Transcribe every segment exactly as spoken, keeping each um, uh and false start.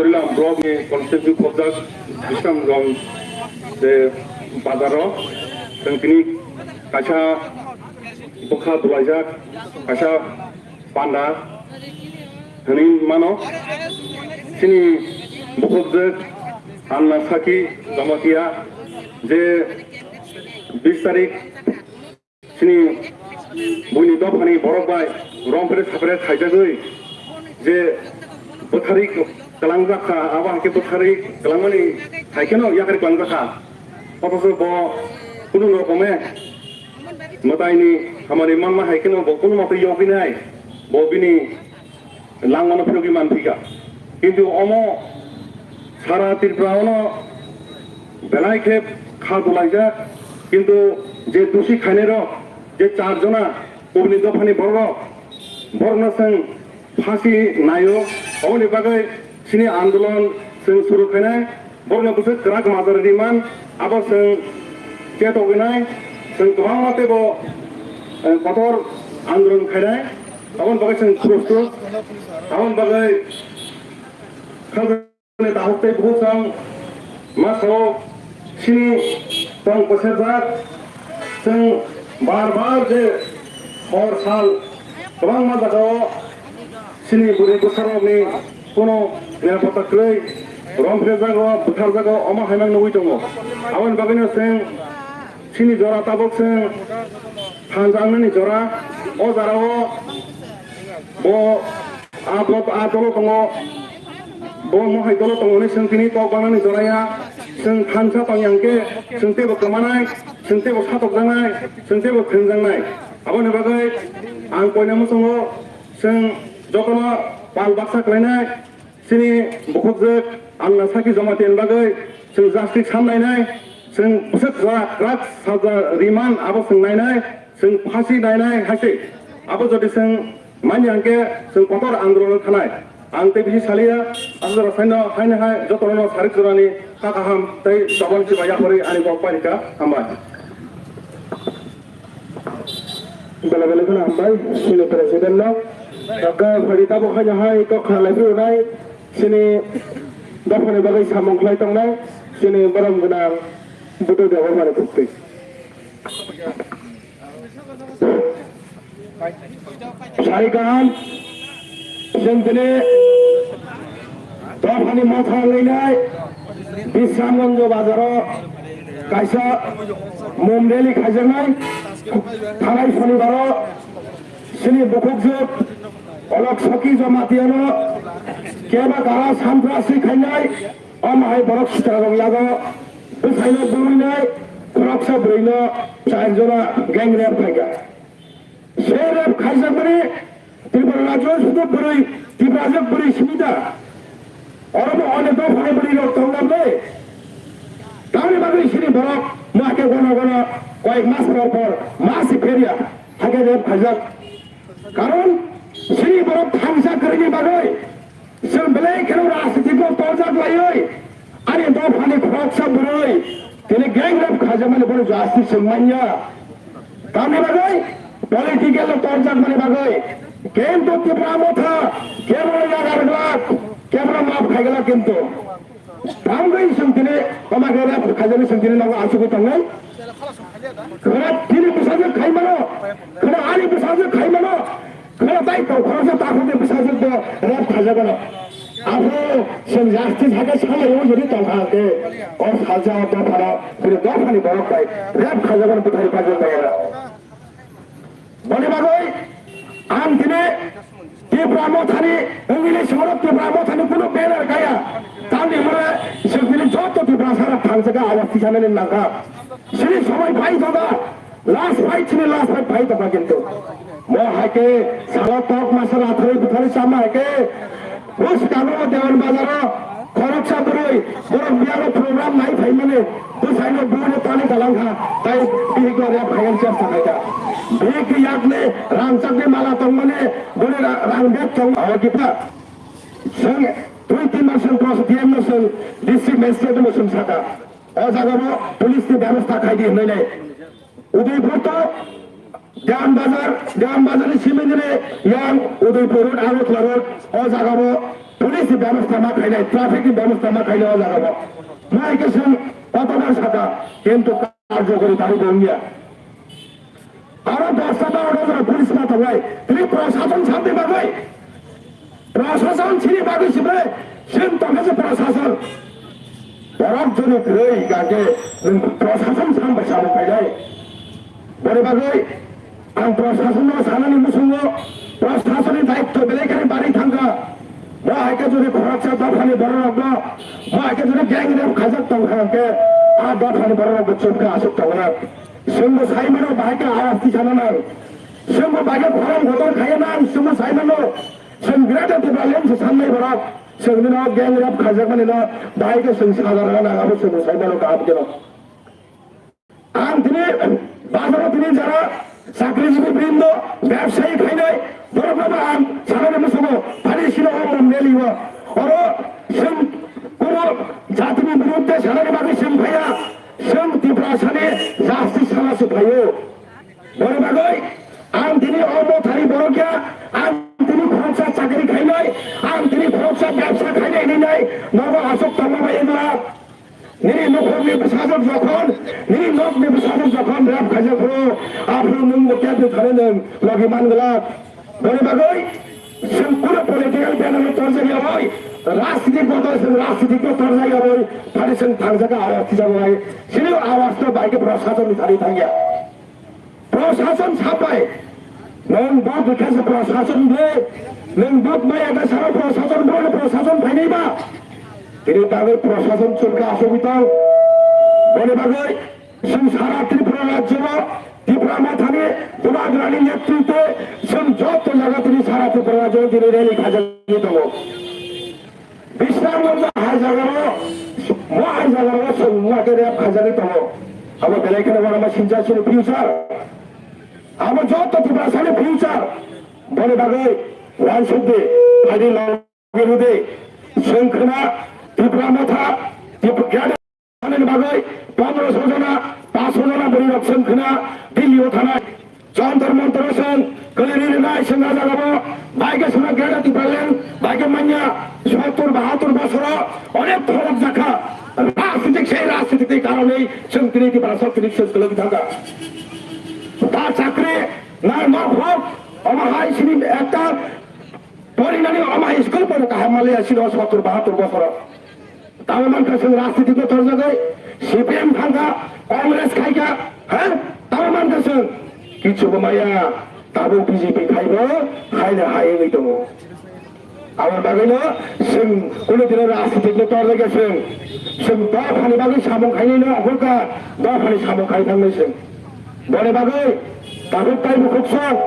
Koilam block ni constituency khobjak Bisramganj je bazar o chwng tini kaisa bwkha dulaijak, kaisa panda hwnwi mano. Chini bukhukjwk Anna Saki Jamatia je bis tarik chini buini dophani borok bai romphre saphre khaijagwi je bwtharwi kwlangjak kha, abo hai khe bwtharwi kwlangmani hai kheno yakarwi kwlangjak kha. Othocho bo kunu rokome mwtaini hamari manma hai kheno bo kunu motwi yogwi nai, bo bini langmano philogwi manphi kha. Kintu omo sara Tripura ono belai khe kha dulaijak, kintu je dusi khainai rok je char jona kubuni dophani borok, borokno chwng phasi naio, oboni bagwi chini andolon chwng suru khainai. Borokno bwswk kwrak majra riman, abo chwng chetogwi nai, chwng kwbangma teibo, eh, kotor andolon khainai, aboni bagwi chwng prostut, aboni bagwi khajani dahuk tei bukhuk chwng ma sao chini tong kwsajak, chwng bar bar je hor sal kwbangma jagao chini bwrwi bwsarokni kuno nirapotta kwrwi romphrejago, butharjago, omo hai mang nugwi tongo. Aboni bagwino chwng chini jora tabuk chwng thansa wngnani jora, o jorao bo a bo a dolo tongo, bo mohai dolo tongo hwnwi chwng tini kok bangnani jora ya, chwng thansa tong yang khe chwng teibo kwmanai, chwng teibo satokjaknai, chwng teibo thwngjaknai. Aboni bagwi ang koina muchungo chwng jotono pal baksa khlainai, chini bukhukjwk Anna Saki Jamatia ni bagwi chwng justice sam nainai, chwng bwswk kwrak kwrak saja riman abo chwng nainai, chwng phasi nainai hai se. Abo jodi chwng manya hwnkhe chwng kotor andolon thanai. Ang tei bisi saliya, aswk jora saino haino hai jotono sarik jorani kha kaham tei chobani chuba yaphari ani kok pairika. Hambai. Bela bela kheno hambai chini president no. Hwnkhe phari tabuk haino hai kok kha lai phirwnai chini dophani bagwi samung khlai tongnai chini borom gwnang Buddha Debbarmani buktwi. Sari kaham, chwng tini dophani motha wngnai Bisramganj bazaro kaisa mom rally khaijaknai, thanai sonibaro chini bukhukjwk Alok Saki Jamatiano keba kara sampra si khainai, omo hai borok sitra rok yago bwsaino bumwinai khoroksa bwrwino char jona gang rape khaikha. Se rape khaijakmani Tripura rajyo sudu bwrwi, Tiprajwk bwrwi simi da. Orobo onek dophani bwrwi rok tonglamde. Tamni bagwi sini borok ma khe gono gono koyek mas por por ma si pheria hakhe rape khaijak. Karon sini borok thansa kwrwini bagwi Chwng belai kheno rajniti no torjak laiwi, ani dophani khoroksa bwrwi tini gang rape khaijakmani bono justice chwng manya. Tamni bagwi political no torjakmani bagwi kintu Tipra Motha kebra yagar glak, kebra map khaiglak kintu. Tamgwi chwng tini toma khe rape khaijaknai chwng tini nogo achugwi tongnai. Khwra tini bwsajwk khaimano, khwra ani bwsajwk khaimano. Khwra tai tong khoroksa takhukni bwsajwk bo rape khaijak mano. Aphuru chwng justice hakhe salai o jodi tongkha hwnkhe o salsa o dophano bini dophani borok bai rape khaijak mano bwthai pajak bai aro. Boni bagwi ang tini Tipra Mothani wngwi ni soro Tipra Mothani kuno banner kaya. Tamni hwnwi chwng tini joto Tiprasa rok thangsaka awas tisanani nangkha. Chini somoi phai tongkha. Last fight chini last fight phai tongkha kintu. Mo hai khe salo tok masa rathari buthari chama hai khe. Bus kano Dewan Bazar o khoroksa bwrwi borok biyago program nai phaimani bwsaino buino tani kalangkha tai bihikno rep khayan chesta khaikha. Bihik yakni rangchakni mala tongmani boni ra-, rang bag tong o gita. Chwng twi tin masni process D M no chwng district magistrate no chwng saka. O jagao police ni bebostha khaidi hinwi nai. Udaipur to Diyan Bazar, Diyan Bazar ni simi dini yang Udaipur Road, Agartala Road, o jaga bo police ni bebosta ma khainai, traffic ni bebosta ma khainai o jaga bo. Ma hai khe chwng kotobar saka, kintu karjokori tari bo wngya. Aro dosta ta order jora police ma tongnai, tini prosason santi bagwi. Prosason sini bagwi sibre, sin tongkha se prosason. Borok joni kwrwi gage nwng prosason sambai samung khainai. Boni bagwi ang prosason no sanani musungo prosasoni daitto belai khani bari thangkha. Bo hai khe jodi khoroksa dophani borok rok no, bo hai khe jodi gang rape khajak tongkha hwnkhe, a dophani borok rok bo chumkha aswk tongo. Chwngbo saimano bahai khe awaz tisana nang. Chwngbo bahai khe khorang kotor khaiya nang, chwngbo saimano. Chwng Greater Tipraland se sannai borok. Chwng nino gang rape khaijakmani no bahai khe chwng saja rwna nang, abo chwngbo saimano kaham kheno. Ang tini bazaro tini jara chakrijibi brindo, bebsayi khainai, borokno bo ang sanani musugo, phani sino o mom rally o. Oro chwng kuno jatini biruddhe sanani bagwi chwng phaiya. Chwng Tiprasani justice sana se phaio. Boni bagwi ang tini o mothani borok ya, ang tini khoroksa chakri khainai, ang tini khoroksa bebsa khainai hinwi nai nogo aswk tongma bai wngla. Nini nukhungni bwsajwk jokhon, nini nokni bwsajwk jokhon rep khaijak phuru, aphuru nwng bo kebni thani nwng logi man glak. Boni bagwi chwng kuno political banner no torjak ya bai, rajnitik bodol chwng rajnitik no torjak ya bai, phari chwng thangjak awaz tijak bai, chini awaz no bai khe prosason ni thani thangya. Prosason sapai, nwng vote rikha se prosason de, nwng vote maya da sara prosason, boro prosason phainai ba. Tini bagwi prosason chwngkha asugwi tong. Boni bagwi chwng sara Tripura rajyo o Tipra mothani bubagrani netritwe chwng joto jaga tini sara Tripura rajyo o tini rally khajagwi tongo. Bisramganj hai jagao, mo hai jagao chwng ma khe rep khaijagwi tongo. Abo belai kheno uanama sincha chini future. Abo joto Tiprasani future. Boni bagwi uansukdi, phaidi logi rwdi. Chwng khna Tipra Motha, Tipra Ani bagwi pondroso jona, paanch sho jona bwrwi rok chwng khna Delhi o thanai. Jantar Mantar o chwng kwlwirwi rwnai chwng ah jagao, bai khe chwngno Greater Tipraland, bai khe manya sottur bahattur bosoro onek thorok jakha. Rajnitik, sei rajnitik ni karonwi chwng tini Tiprasa tini chwng kwlwgwi thangkha. Ta chakri na nokhorok, omo hai chini ekta porinani omo hai school pono kaham manliya chini o sottur bahattur bosoro. Tamo mankha chwng rajnitik no torjagwi C P M thangkha, Congress khaikha, ha? Tamo mankha chwng kichu bo maya, tabuk B J P khaibo, khaina hai wngwi tongo. Aboni bagwino chwng kunu dino rajnitik no torjagya chwng, chwng dophani bagwi samung khainai no hokha, dophani samung khai thangnai chwng. Boni bagwi tabuk tai bukhuk chwng.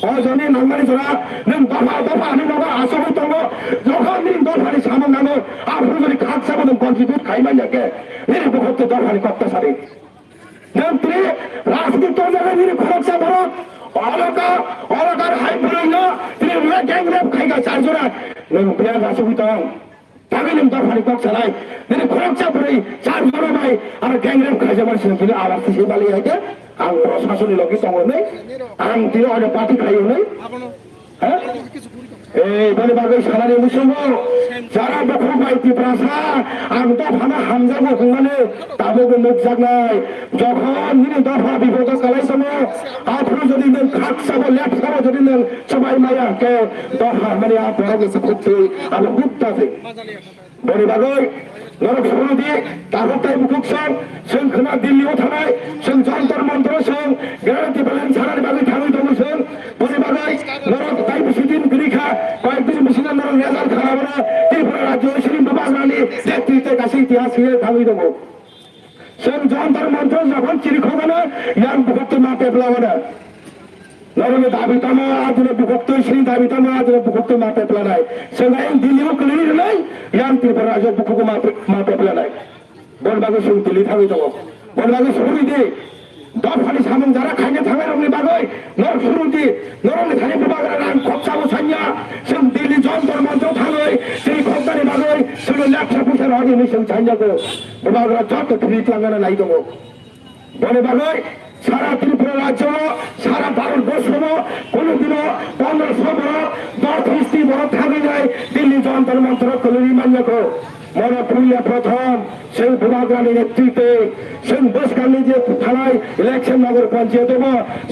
O joni nangmani jora, nwng dopha, dopha hinwi nogo asugwi tongo. Jokhon nini dophani samung nango, aphuru joni khaksa bo nwng contribute khai man ya khe, nini bukhuk twi dophani kok ta sadi. Nwng tini rajniti tonjagwi nini khoroksa borok, oroka, orokar hai bwrwino, tini rwya gang rape khai kha char jora, nwng biya asugwi tong. Tangwi nwng dophani kok sanai, nini khoroksa bwrwi char jora bai aro gang rape khaijakmani simi tini awas tisi bali hai khe ang prosasoni logi tongo hinwi, ang tini oino party khaio hinwi. Ha? Ei, boni bagwi sanani muchungo, jara bukhuk bai Tiprasa, ang dophano hamjago hwnmani tabukbo nukjaknai. Jokhon nini dopha bipodo kalai tongo, aphuru jodi nwng khaksabo lepsabo jodi nwng chubai maya hwnkhe dopha hwnmani a borokni bukhuk twi abo huk ta se. Boni bagwi norok suru di, tabuk tai bukhuk song, chwng khna Delhi o thanai, chwng Jantar Mantar o chwng, Greater Tipraland sanani bagwi thangwi tongo chwng. Boni bagwi norok tai bisi din kwrwi kha, koyek din bisingo norok result khana bono Tripura rajyo sini bubagrani je twi tei kaisa itihas hiye thangwi tongo. Chwng Jantar Mantar jokhon chirikhogano yang bukhuk twi ma pepla wano. Norokni dabi tamo adino bukhuk twi sini dabi tamo adino bukhuk twi ma pepla nai. Chwng ayang Delhi o kwlwi rwnai yang Tripura rajyo bukhuk ma pe-, ma pepla nai. Bon bagwi chwng Delhi thangwi tongo. Bon bagwi suri di. Dophani samung jara khaina thangnai rokni bagwi norok suru di. Norokni thani bubagra rang khoksa bo sanya. Chwng Delhi Jantar Mantar thangwi chini khoknani bagwi chwngno lepsa puisa rw di hinwi chwng sanya ko. Bubagra joto phiri tlangana nai tongo. Boni bagwi sara Tripura rajyo, sara Bharat borsho kono dino pondroso borok, North East ni borok thangwi nai Delhi Jantar Mantar kwlwi manya kho. Mono puila prothom chwng Bubagrani netrite chwng bwskangni je thanai election Nagar Panchayat o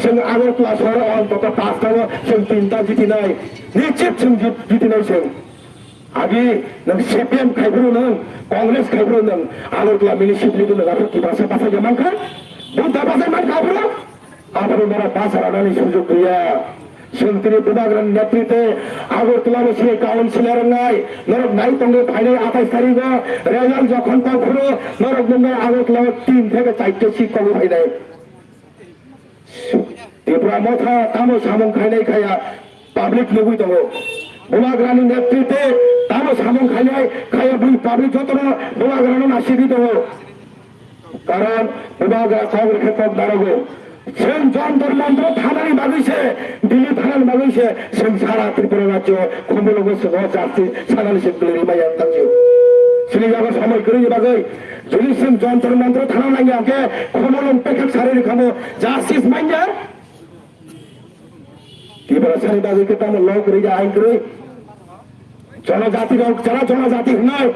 chwng Agartala sohor o ontoto pasta o chwng tinta jitinai, nichit chwng jit-, jitinai chwng. Agi nwng C P M khai phuru nwng, Congress khai phuru nwng, Agartala municipality nwng aphuru Tiprasa bachai ya mankha? Buddha bachai mankha aphuru? Aphuru norok basa ranani sujog gwiya. Chwng tini Bubagrani netrite Agartala o sini councillor wngnai, norok nai tongwi phainai athais tarikh o result jokhon tong phuru norok nungwi Agartala o tin theke charta seat kogwi phainai. Tipra Motha tamo samung khainai khaya public nugwi tongo. Bubagrani netrite tamo samung khainai khaya bui public jotono Bubagrano nasigwi tongo. Karon Bubagra kok rwkhe kok darogo. Chwng Jantar Mantar thanani bagwi se, Delhi thanani bagwi se, chwng sara Tripura rajyo khumulungo chwng o justice sanani se kwlwi maya tangkhe. Chini yago samoi kwrwini bagwi Jodi chwng Jantar Mantar thana nangya hwnkhe khumulwng pekak sari rwkhamo justice manya. Tiprasani bagwi khe tamo law kwrwi ya ain kwrwi. Jonojati rok jara jonojati hwnwi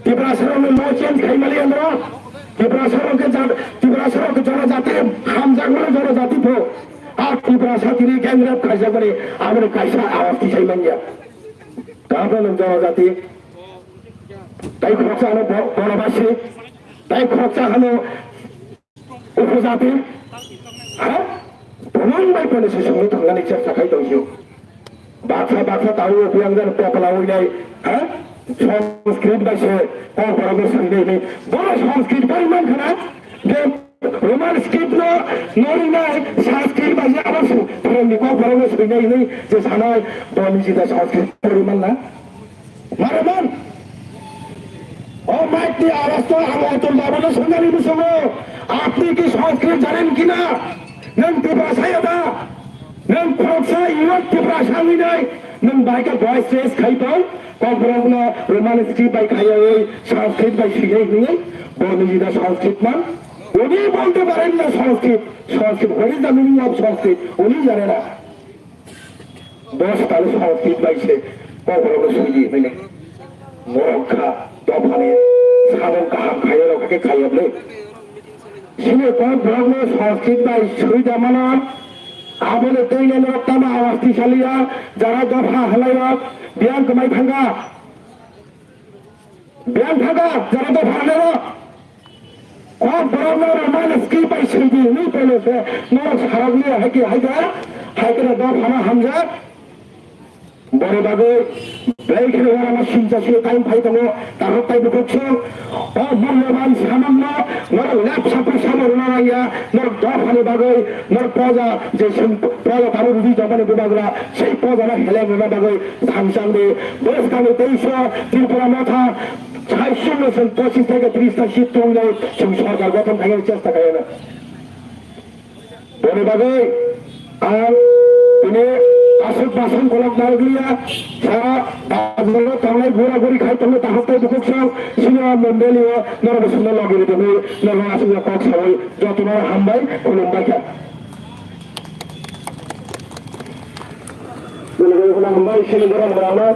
Tiprasa rokno law change khai mali andro. Tiprasa rok khe jan-, Tiprasa rok khe jonojati hamjakmano jonojati pho. A Tiprasa tini gang rape khaijakmani aboni kaisa awas tisai manya. Kaham nang jonojati. Tai khoroksa hano bo-, bonobasi, tai khoroksa hano upojati, ha? Bumung bai pano se songwi thangani chesta khai tongsiyo. Baksa baksa tao biyang jan pepla winai, ha? Sanskrit bai se kok borok no swinai ni. Bo Sanskrit bai man khana, je Roman script no norinai Sanskrit bai abo su phrwngni kok borok no swinai ni je sanai bo niji da Sanskrit pori man na. Maraman! O mic ni awaz to ang Atul Babu no swngnani bwskango. Apni ki Sanskrit janen ki na? Nwng Tiprasa ya da? Nwng khoroksa iwak Tiprasa wngwi nai. Nwng bai khe voice raise khai tong. Kokborok no Roman script bai khaiyawi Sanskrit bai swinai hwnwi. Bo niji da Sanskrit man? Uni bolte paren na Sanskrit. Sanskrit. What is the meaning of Sanskrit? Uni jane na. Dos talo Sanskrit bai se kokborok no sui di hwnwi. Norok kha dophani samung kaham khairok khe khaiyokle. Sini kokborok no Sanskrit bai sui da mano. Aboni twi norok tamo awas tisaliya, jara dopha halairok biyang kwmai thangkha. Biyang thaga, jara dopha rwnai rok. Kok borok no Roman script bai sidi hwnwi pele se norok sarok liya hai khe hai da, hai khe no dophano hamjak. Boni bagwi belai kheno uanama singcha sio time phai tongo, takhuk tai bukhuk song. O mulyaban samung no norok lap sapu samo rwna nangya, norok dophani bagwi, norok poja je sing poja tabu rudi jabani bubagra, sei poja no heleng rwna bagwi Thangjak ni bwskangni teisa Tripura Motha, chai sumno chwng pochis theke tris ta seat tongwi chwng sorkar gothon khaina chesta khaina. Boni bagwi ang tini aswk basong kolok narwkliya, sara bajrango tongnai gura guri khai tongo tahok tai bukhuk song, sini o mondoli o norok sumno logi rwdi hwnwi norok aswk kok sawi jotono hambai khulumbai kha. Bini bagwi kheno hambai sini borok rwna.